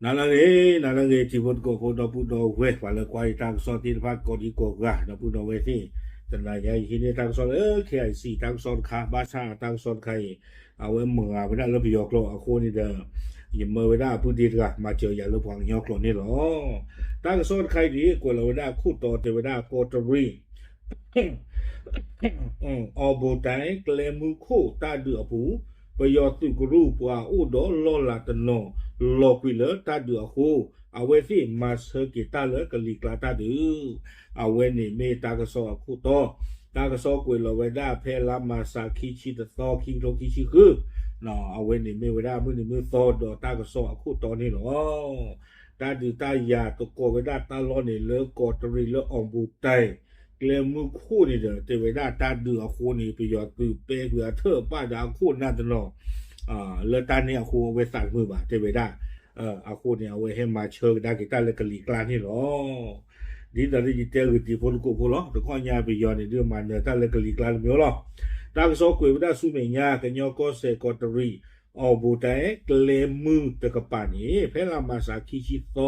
နၤလၢအဂ့ၤ, နၤလၢအဂ့ၤ ထံဖိကီၢ်ဖိ ဒီပုၢ်ဒီဝဲၢ် ပှၤလၢကွၢ်ယတၢ်ကစီၣ်သ့ၣ်တဖၣ် ကိးဒံကိးဂၤ ဒီပုၢ်ဒီဝဲၢ်သ့ၣ်, တနၤညါယဟံးန့ၢ်တၢ်ကစီၣ်လၢ KIC တၢ်ကစီၣ်တခါ, ဘၣ်ဆၣ်တၢ်ကစီၣ်တခါအံၤ အဝဲမၤဝဲဒၣ်လၢပယီၤကျိာ်အဃိန့ၣ်ဒီး ယမၢဝဲဒၣ်အပုၢ်ဒ့တဂၤ မၤစၢၤယၤလၢပှၤကညီကျိာ်န့ၣ်လီၤ. တၢ်ကစီၣ်တခါအံၤဒ်အံၤ ကွဲးလီၤဝဲဒၣ်ခိၣ်တီတဲဝဲဒၣ်ကီးတရံး အီၣ်ဘိးတဲ ကျဲမုၢ်ခိၣ်တၢ်ဒုးအပူၤ, ပယီၤသုးကရူၢ်ပှၤအိၣ်ဒီးလီၢ်လၤတနီၤ လီၤကွံာ်လၢတၢ်ဒုးအဃိ, အဝဲသ့ၣ်မၤဆၢက့ၤတၢ်လၢကလံၤကျါတၢ်ဒုး, အဝဲန့ၣ်မ့ၢ်တၢ်ကစီၣ်အခိၣ်တီ, တၢ်ကစီၣ်ကွဲးလီၤဝဲဒၣ်ဖဲလါမၤရှးခံဆံတသီ ခံကထိခံဆံဃု, အဝဲန့ၣ်မ့ၢ်ဝဲဒၣ်မုၢ်နံၤမုၢ်သီဒီးတၢ်ကစီၣ်အခိၣ်တီန့ၣ်လီၤ. တၢ်ဒုးတၢ်ယၤသကိးဝဲဒၣ်တၢ်လီၢ်န့ၣ် လၢကီးတရံးလၢအီၣ်ဘိးတဲ ကျဲမုၢ်ခိၣ်န့ၣ်ဒီး တဲဝဲဒၣ်တၢ်ဒုးအဃိန့ၣ် ပယီၤသုးပဲကွံာ်အထၢၣ်ပာ်ဒီးအခိၣ်နၢ်တနီၤ လၢတၢ်န့ၣ်အဃိအဝဲသးတမုာ်ဘၣ် တဲဝဲဒၣ်, အဃိန့ၣ် အဝဲဟဲမၤဆၢကဒါက့ၤတၢ်လၢကလံၤကျါန့ၣ်လီၤ. ဒ်သိးလၢယတဲဂ့ၤတံၤဖိသကိးဖိလီၤ. တခီညါပယီၤန့ၣ် ဒုးမၤနၢၤတၢ်လၢကလံၤကျါတမံၤလီၤ. တၢ်ကစီၣ်ကွဲးဝဲဒၣ်ဆူမဲာ်ညါ ကညီကီၢ်စဲၣ်ကီးတရံး အီၣ်ဘိးတဲ ကျဲမုၢ်တကပၤန့ၣ် ဖဲလါမၤရှးခံဆံသီ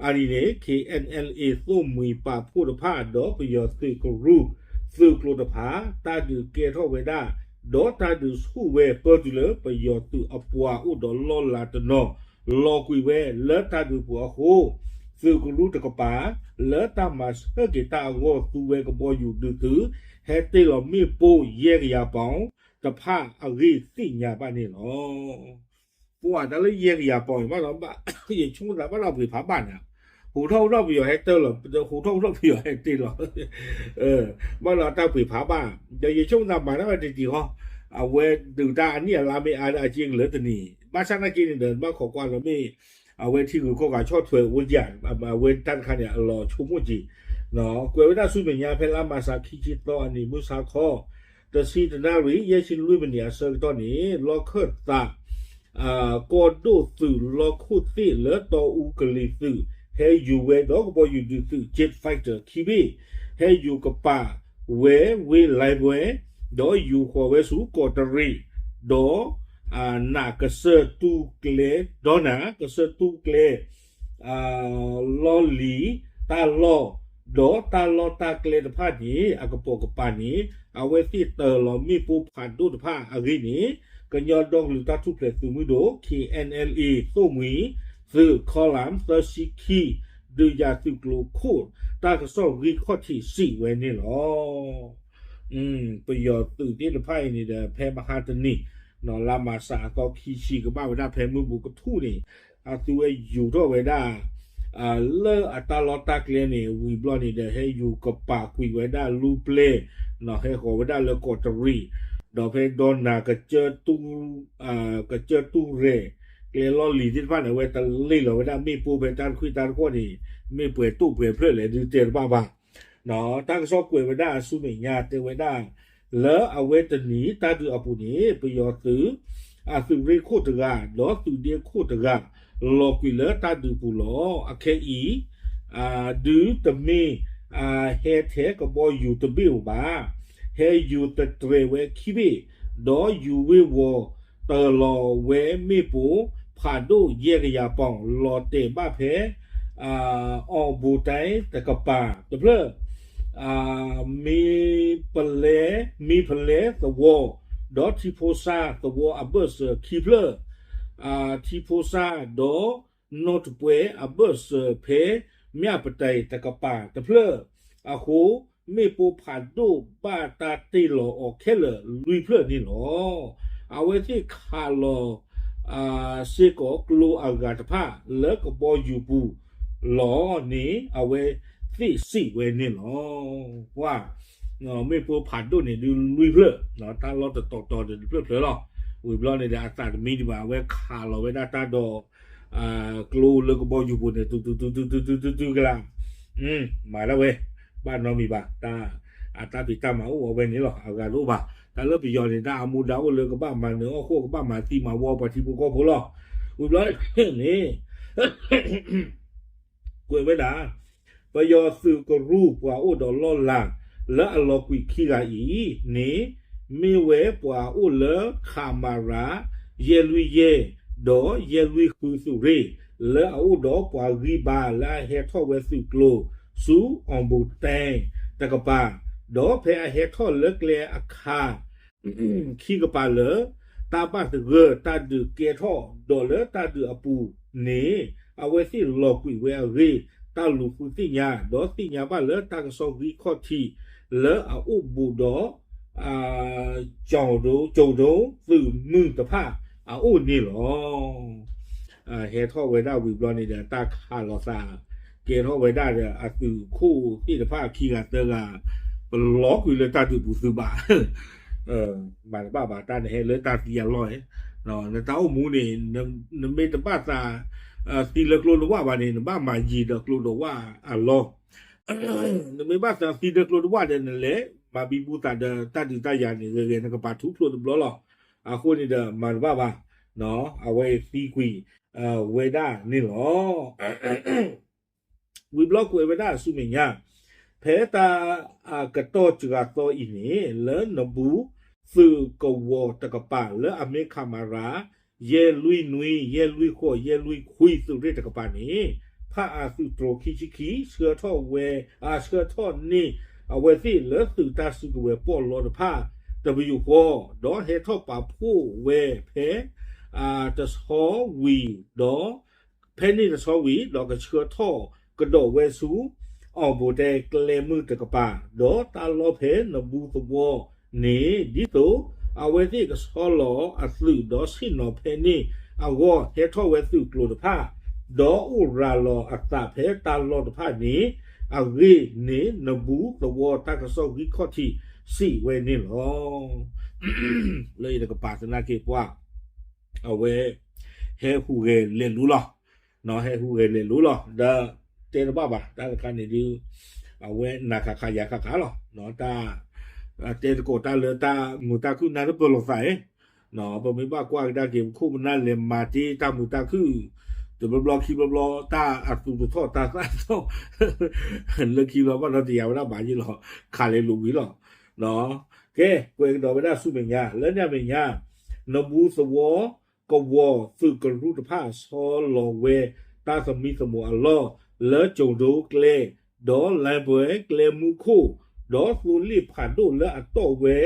အနံၤန့ၣ် KNLA သိၣ်မှံၤပာ်ဖှိၣ်တဖၣ် ဒီးပယီၤသုးကရူၢ် သုးကျိၤတဖၣ် တၢ်ဒုးကဲထီၣ်ဝဲဒၣ် ဒီးတၢ်ဒုးဆူၣ်ဝဲပၢတုၤလၢပယီၤသုးအပှၤအိၣ်ဒီးလီၢ်လၤတနီၤ လီၤကွံာ်ဝဲလၢတၢ်ဒုးပူၤအဃိ, သုးကရူၢ်တကပၤ လၢတၢ်မၤဆၢက့ၤတၢ်အဂီၢ်သူဝဲကဘီယူၤဒုးသုး ဟဲတ့ၢ်လီၤမ့ၣ်ပိၢ်ယဲၢ်ကယၤပီၣ်တဖၣ်အဂ့ၢ်သ့ၣ်ညါဘၣ်န့ၣ်လီၤ. ပှၤတၢ်လၢယဲၢ်ကယၤပီၣ်အံၤဘၣ်ဒီး ယဆိကမိၣ်သးဘၣ်ဒီးပှ့ၤဖးဘၣ်န့ၣ်, ဟူးထီၣ်ဟူးထီၣ်ပယီၤဟဲတ့ၢ်လီၤ, ဟူးထီၣ်ဟူးထီၣ်ပယီၤဟဲတ့ၢ်လီၤ, ဘၣ်ဒီးတၢ်ပှ့ၤဖးဘၣ်, ဒီးယဆိကမိၣ်သးမၤတၢ်ဝဲတတံၤဃီ, အဝဲဒုးတၢ်အနံၣ်အလါမ့ၢ်အါဒီးအစ့ကလၢာ်တနံၤ, ဘၣ်ဆၣ်နာ်က့န့ၣ်ဒီး ဘၣ်ခိးကွၢ်လီၤမ့ၢ် အဝဲထံဂုၤကီၢ်ဂၤဆီၣ်ထွဲအိၣ်ယၤ, အဝဲတၢ်တခါန့ၣ် အလီၤဆိကမိၣ်က့ၤ, ကွဲးဝဲဒၣ်ဆူမဲာ်ညါဖဲလါမၤရှးခံဆံသီအနံၤမုၢ်ဆါခီ တဆံတနၣ်ရံၣ် ယဲၢ်ဆံလွံၢ်မံးနံးအဆၢကတီၢ်န့ၣ် လီၢ်ခၢၣ်သး ကီၢ်ဒိၣ်သုးလီၢ်ခိၣ်သ့ၣ်လၢတီအူကလံၤသုး ဟဲယူၤဝဲဒီးကဘီယူၤဒုးသုး jet fighter ခံဘ့ၣ်, ဟဲယူၤကပာ်ဝဲဝ့ၢ်လါပှဲၤ, ဒီးယူၤဃီၤဝဲဆူကီးတရံး, ဒီး နးကစၢၢ်တူၢ်ကျဲ ဒီးနး ကစၢၢ်တူၢ်ကျဲ လီၢ်လံၤ တၢ်လီၢ် ဒီးတၢ်လီၢ်တၢ်ကျဲတဖၣ်န့ၣ် အကပိာ်ကပၤန့ၣ် အဝဲသ့ၣ်တၢၤလီၤမ့ၣ်ပိၢ်ဖးဒိၣ်တဖၣ်အဂ့ၢ်န့ၣ် ကညီဒီကလုာ်တၢ်ထူၣ်ဖျဲးသုးမုၢ်ဒိၣ် KNLA သိၣ်မှံၤသုး ခီလမ် သၢဆံခံ ဒုးယၤသုးကျိၤခိၣ် တၢ်ကစီၣ်ဂံၢ်ခီၣ်ထံးစံးဝဲန့ၣ်လီၤ. ပယီၤသုးသ့ၣ်တဖၣ်အံၤန့ၣ်ဒီး ဖဲမဟါတနံၤ လါမၤရှးအသီခံဆံ ကဘၣ်ဝဲဒၣ်ဖဲမုၢ်ဘူးကထူၣ်န့ၣ် အသုဝဲယူၤထီၣ်ဝဲဒၣ် လၢအတၢ်လီၢ်တၢ်ကျဲန့ၣ် ဝံၤဘျီန့ၣ်ဒီး ဟဲယူၤကပာ်ကွံာ်ဝဲဒၣ်လူပျဲၢ် ဟဲဃီၤဝဲဒၣ်လၢကီးတရံး ဒီးဖဲဒီနၤ ကစၢၢ်တူၢ်ရဲၣ် ကျဲလီၢ်လံၤသ့ၣ်တဖၣ်န့ၣ် အဝဲတလ့ၢ်လီၤဝဲဒၣ်မ့ၣ်ပိၢ်ဖဲတၢ်တခွံၣ်တၢ်တခီၣ်န့ၣ် မ့ၢ်ပှဲၤတိၣ်ပှဲၤဖျၢၣ်လဲၣ်ဒုးတဲတဘၣ်ဘၣ် တၢ်ကစီၣ်ကွဲးဝဲဒၣ်ဆူမဲာ်ညါတဲဝဲဒၣ် လၢအဝဲတနံၤတၢ်ဒုးအပူၤန့ၣ် ပယီၤသုး အသုးရ့ၣ်ခိၣ်တဂၤ ဒီးသုးဒ့ခိၣ်တဂၤ လီၤကွံာ်လၢတၢ်ဒုးပူၤလီၤ. အခဲအံၤ ဒုးတမ့ၢ် ဟဲထဲကဘီယူၤတဘ့ၣ်ဧိၤဘၣ်. ဟဲယူၤသတြဲၤဝဲခံဘ့ၣ် ဒီးယူၤဝ့ၢ်ဝီၤတၢၤလီၤဝဲမ့ၣ်ပိၢ်ဖးဒိၣ်ယဲၢ်ကယၤပီၣ် လီၤတဲာ်ဘၣ်ဖဲ အီၣ်ဘိးတဲတကပၤတဖျၢၣ် မ့ၢ်ပလဲ မ့ၢ်ပလဲသဝီ ဒီးထံဖိစၢ်သဝီအဘၢၣ်စၢၤခံဖျၢၣ် ထံဖိစၢ်ဒီးနီၣ်တပှဲၤအဘၢၣ်စၢၤဖဲ မၠၣ်ပတဲတကပၤတဖျၢၣ်အဃိ မ့ၣ်ပိၢ်ဖးဒိၣ်ဘၣ်တၢ်တ့ၢ်လီၤအီၤခဲလၢာ်လွံၢ်ဖျၢၣ်န့ၣ်လီၤ. အဝဲသ့ၣ်ခးလီၤ စ့ၢ်ကီးကျိအဂၤတဖၣ်လၢကဘီယူၤပူၤလီၤန့ၣ် အဝဲသ့ၣ်စံးဝဲန့ၣ်လီၤ. ပှၤ မ့ၣ်ပိၢ်ဖးဒိၣ်န့ၣ်ဒုးလွံၢ်ဖျၢၣ် တၢ်လီၢ်တတီၤတီၤဒီးတဖျၢၣ်ဖျၢၣ်လီၤ. ဝံၤဘျီန့ၣ်ဒီးအသးတမံဒံးဘၣ် အဝဲခးလီၤဝဲဒၣ်တၢ်ဒီး ကျိလၢကဘီယူၤပူၤန့ၣ် တုၤတုၤတုၤတုၤတုၤတုၤတုၤတုၤကလၢ် မၤဒၣ်ဝဲ ဘၣ်နီတမံၤဘၣ် တၢ် အတၢ်ဖံးတၢ်မၤအိၣ်အဝဲန့ၣ်လီၤ. အဂၤတအိၣ်ဘၣ် တၢ်လၢပယီၤန့ၣ် တၢ်အမူဒါအိၣ်လၢကဘၣ်မၤနၢၤအီၣ်ဃိၣ် ကဘၣ်မၤသံမၤဝီပှၤထံဖိကီၢ်ဖိလီၤ. ဝံၤဘျီန့ၣ် ကွဲးဝဲဒၣ် ပယီၤသုးကရူၢ်ပှၤအိၣ်ဒီးလီၢ်လၤ လၢအလီၤကွံာ်ခံဂၤအံၤန့ၣ် မ့ၢ်ဝဲပှၤအိၣ်လၢ ခမရ ယဲၢ်လွံၢ်ယဲၢ် ဒီးယဲၢ်လွံၢ်ဃုသုးရ့ၣ် လၢအအိၣ်ဒီးပှၤဂံၢ်ဘါလၢအဟဲထီၣ်ဝဲသုးကျိၤဆူ အီၣ်ဘိတဲ တကပၤ, ဒီးဖဲအဟဲထီၣ်လၢကျဲအခါ ခံကပၤလၢ တၢ်ဘၣ်သဂၢၢ်တၢ်ဒုးကဲထီၣ်ဒီးလၢတၢ်ဒုးအပူၤန့ၣ် အဝဲသ့ၣ်လီၤကွံာ်ဝဲအဂ့ၢ် တၢ်လူၤဃုသ့ၣ်ညါ ဒီးသ့ၣ်ညါဘၣ်လၢတၢ်ကစီၣ်ဂံၢ်ခီၣ်ထံးလၢအအိၣ်ဘူးဒီး ကၠိၤဒိ ကၠိၤဒိသုးမုၢ်တဖၣ်အအိၣ်န့ၣ်လီၤ. ဟဲထီၣ်ဝဲဒၣ်ဝံၤဘျီန့ၣ်ဒီး တၢ်ခးလိာ်သး ကဲထီၣ်ဝဲဒၣ်ဒီး အသုးခိၣ်သ့ၣ်တဖၣ်ခံဂၤသၢဂၤ ပလီၤကွံာ်လၢတၢ်ဒုးပူၤသုးဘၣ် မၤတဘၣ်ဘၣ် တၢ်နဟဲလၢတၢ်သံအလီၢ်, နတၢ်အိၣ်မူန့ၣ် နမ့ၢ်တဘၣ်သး သံလၢကျိဒိးဝၣ်ဘၣ်န့ၣ် နဘၣ်မၤယံၤဒီးကျိဒိးဝၣ်အလီၢ်, နမ့ၢ်ဘၣ်သးသံလၢကျိဒိးဝၣ်ဒီး နလဲၤမၤဘံဘူသးဒီးတၢ်ဒုးတၢ်ယၤန့ၣ် ဂဲၤဂဲၤ နကပာ်ထူချိၣ်တဘျီလီၤ. အဃိန့ၣ်ဒီး မၤတဘၣ်ဘၣ်, အဝဲသံကွံာ်ဝဲဒၣ်န့ၣ်လီၤ. ဝံၤဘျီကွဲးဝဲဒၣ်ဆူမဲာ်ညါ, ဖဲတၢ်အကတီၢ်စှၤသီအံၤန့ၣ် လၢနဘူးသုးကဝီၤတကပၤ လၢအမ့ၢ်ခမရ ယဲၢ်လွံၢ်နွံ ယဲၢ်လွံၢ်ဃိး ယဲၢ်လွံၢ်ခွံ သုးရ့ၣ်တကပၤန့ၣ် ဖးအသုးတြိၤခံဆံခံ ဆှၢထီၣ်ဝဲ အ ဆှၢထီၣ်န့ၢ်အဝဲသ့ၣ်လၢသုးတၢ်စုကဝဲၤပီၣ်လီတဖၣ် တပယူာ်ဃီ, ဒီးဟဲထီၣ်ပာ်ဖှိၣ်ဝဲဖဲ တဆီဝံၤဒီး ဖဲန့ၣ်တဆီဝံၤ ဒီးကဆှၢထီၣ်ကဒီးဝဲဆူ အီၣ်ဘိတဲကျဲမုၢ်တကပၤ, ဒီးတၢ်လီၢ်ဖဲနဘူးသဝီန့ၣ် ဒ်သိးအဝဲသ့ၣ်ကဆီလီၤအသုး ဒီးဆ့ၣ်နီၤဖဲန့ၣ်အဂီၢ် ဟဲထီၣ်ဝဲသုးကျိၤတဖၣ်, ဒီးအိၣ်ရၤလီၤအသးဖဲတၢ်လီၢ်တဖၣ်န့ၣ် အဂ့ၢ်န့ၣ် နဘူးသဝီတၢ်ကစီၣ်ဂံၢ်ခီၣ်ထံးစံးဝဲန့ၣ်လီၤ. လၢယတကပၤသနာ်က့ပှၤ အဝဲ ဟဲဟူးဂဲၤလဲၤလူလီၤ, ဟဲဟူးဂဲၤလဲၤလူလီၤ ဒီးတဲတဘၣ်ဘၣ် တၢ်တခါန့ၣ်ဒုး အဝဲနၤခးခးယၤခးခးလီၤ, တၢ် တဲသကိးတၢ်လၢတၢ်မုာ်တၢ်ခုၣ်နၢ်တပၢၢ်လိာ်သးအံၤ, ပမ့ၢ်ဘၣ်ကွၢ်ကဒါက့ၤ ပခိၣ်ပနၢ်လဲၤမၤတ့ၢ်တၢ်မုာ်တၢ်ခုၣ် တဘျီဘျီခံဘျီဘျီ တၢ်အသူတထီၣ်တၢ်သၣ်ထီၣ် လၢခံဘျီဘၣ်ဒီးတယာ်ဝဲဒၣ်ဘၣ်ယ့ၢ်လီၤ ခးလဲၤလူၤဝံၤလီၤ. ကဲ ကွဲးကဒီးဝဲဒၣ်ဆူမဲာ်ညါ လၢန့ၣ်အမဲာ်ညါ နဘူးသဝီ ကဝီၤသုးကရူၢ်တဖၣ် ဆီလီၤဝဲတၢ်သမံသမိးအလီၢ် လၢကၠိၤဒိကျဲ ဒီးလါပှဲၤကျဲမုၢ်ခိၣ် ဒီးသိလ့ၣ်ဖးဒိၣ်လၢအတီၢ်ဝဲ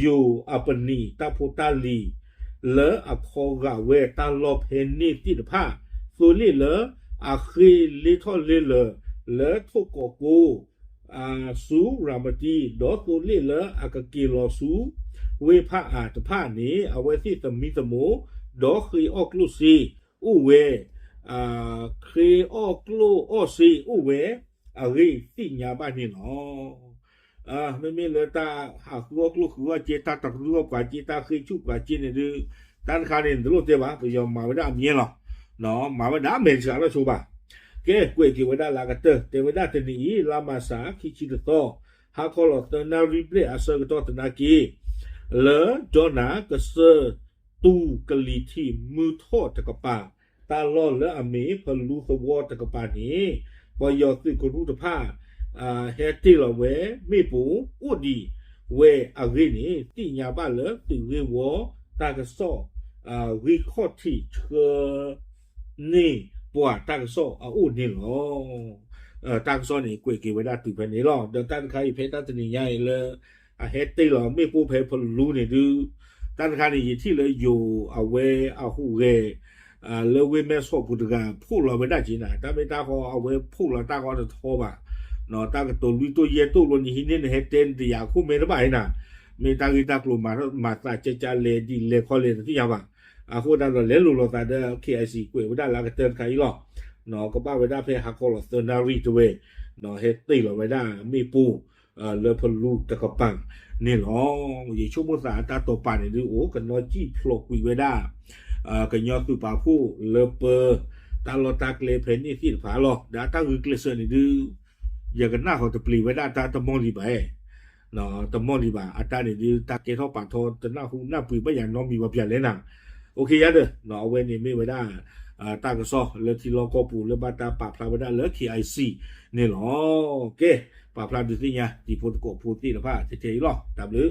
ယိၤအပနံာ်တၢ်ဖိတၢ်လံၤ လၢအခီဂာ်ဝဲတၢ်လီၢ်ဖဲန့ၣ်သ့ၣ်တဖၣ်, သိလ့ၣ်လၢအဃ့လ့ထီၣ်လ့လၢာ် လၢထိၣ်ကီးကိ ဆူရၤမတံ ဒီးသိလ့ၣ်လၢအကက့ၤလီၤဆူ ဝ့ၢ်ဖးအၤတဖၣ်န့ၣ် အဝဲသ့ၣ်သမံသမိး ဒီးဃ့အီၣ်ကျိၣ်စ့အိၣ်ဝဲ, ဃ့အီၣ်ကျိၣ်အီၣ်စ့အိၣ်ဝဲ အဂ့ၢ်သ့ၣ်ညါဘၣ်န့ၣ်လီၤ. မ့မ့ၢ်လၢတၢ်ဟးဃုအီၣ်ကျိၣ်ဃုအီၣ်စ့ တၢ်တရူးအီၣ်ပှၤစ့ တၢ်ဃ့ဆူၣ်ပှၤစ့န့ၣ်ဒုး တၢ်တခါန့ၣ် နတလိၣ်တဲဘၣ် ပယီၤမၤဝဲဒၣ်အမြဲလီၤ. မၤဝဲဒၣ်မဲာ်တစှၤလီၤဆိဘၣ်. ကဲ ကွဲးက့ၤဝဲဒၣ်လၢအကတၢၢ် တဲဝဲဒၣ်တနံၤအံၤ လါမၢ်ၡး ခံဆံတသီ ဟါခီလီၤသၢနၣ်ရံၣ်ဘျဲၣ်အဆၢကတီၢ်သနာ်က့ လၢဒီနၤကစၢၢ်တူၢ်ကလံၤထံးမုၢ်ထီၣ်တကပၤ တၢ်လီၢ်လၢအမ့ၢ်ဖလူသဝီတကပၤန့ၣ် ပယီၤသုးကရူၢ်တဖၣ် ဟဲတ့ၢ်လီၤဝဲမ့ၣ်ပိၢ်အိၣ်ဒံးဝဲအဂ့ၢ်န့ၣ် သ့ၣ်ညါဘၣ်လၢသုးဂ့ၢ်ဝီတၢ်ကစီၣ် ဂံၢ်ခီၣ်ထံးဆှၢ န့ၢ်ပှၤတၢ်ကစီၣ်အအိၣ်န့ၣ်လီၤ. တၢ်ကစီၣ်န့ၣ် ကွဲးက့ၤဝဲဒၣ်တုၤဖဲန့ၣ်လီၤ. ဒီးတၢ်တခါအံၤ ဖဲတၢ်တနံၤညါအံၤလၢ အဟဲတ့ၢ်လီၤမ့ၣ်ပိၢ်ဖဲဖလူန့ၣ်ဒုး တၢ်တခါန့ၣ် ယထံၣ်လၢယိၤအဝဲအဟူးဂဲၤ လၢဝ့ၢ်မဲၢ်ဆီးပူၤတဂၤ ဖှိၣ်လီၤဝဲဒၣ်က့ၤနၤ တၢ်မ့ၢ်တၢ်ဃီ အဝဲဖှိၣ်လီၤတၢ်ဃီတထီဘၣ် တၢ်ကတိၤလွံၢ်တိၢ်ယဲၢ်တိၢ်ဘျီန့ၣ် ဟံးန့ၢ်နဟဲတဲနတယာ်ခိၣ်မဲတဘၣ်အံၤနၤ မ့ၢ်တၢ်ဂ့ၢ်တၢ်ကျိၤမၤသးကဲကဲလဲၣ်ဒ်လဲၣ်ခီလဲၣ်တသ့ၣ်ညါဘၣ်. အဃိဒၣ်ဒီးလဲၤလိာ်လိာ်သးဒီး KIC ကွဲးဝဲဒၣ်လၢအကတၢၢ်တခါအံၤလီၤ. ကဘၣ်ဝဲဒၣ်ဖဲဟါခီလီၤသၢနၣ်ရံၣ်တဝဲ ဟဲတ့ၢ်လီၤဝဲဒၣ်မ့ၣ်ပိၢ် လၢဖလူတကပၤန့ၣ်လီၤ. ယဆိကမိၣ်သးတၢ်တိာ်ပာ်န့ၣ်ဒုးအိၣ် ကနီၣ်စံၣ်ဖျိးကွံာ်ဝဲဒၣ် ကညီသုးပာ်ဖှိၣ်လၢပၢ တၢ်လီၢ်တၢ်ကျဲဖဲန့ၣ်သ့ၣ်တဖၣ်လီၤ. ဒီးအတၢ်ဂုာ်ကျဲးစၢးန့ၣ်ဒုး ယကနၣ်ဃီတပျံၤဝဲဒၣ်တၢ်တမီၢ်လံဘၣ် တမီၢ်လံဘၣ် အတၢ်န့ၣ်ဒုး တၢ်ကဲထီၣ်ပာ်ထီတနၢ်ဟူနၢ်ပှ့ၤဘၣ်ယၤနီတမံၤဘၣ်ပျၢၤလဲၣ်နၤ. အိၣ်ခ့ယါဒီး အဝဲန့ၣ်မ့ၢ်ဝဲဒၣ် တၢ်ကစီၣ်လၢထံလီၢ်ကီၢ်ပူၤလၢဘၣ်တၢ်ပာ်ဖျါဝဲဒၣ်လၢ KIC န့ၣ်လီၤ. ကဲ ပာ်ဖျါဒုးသ့ၣ်ညါ တံၤဖိသကိးဖိသ့ၣ်တဖၣ်ထဲထဲအံၤလီၤ. တၢ်ဘျုး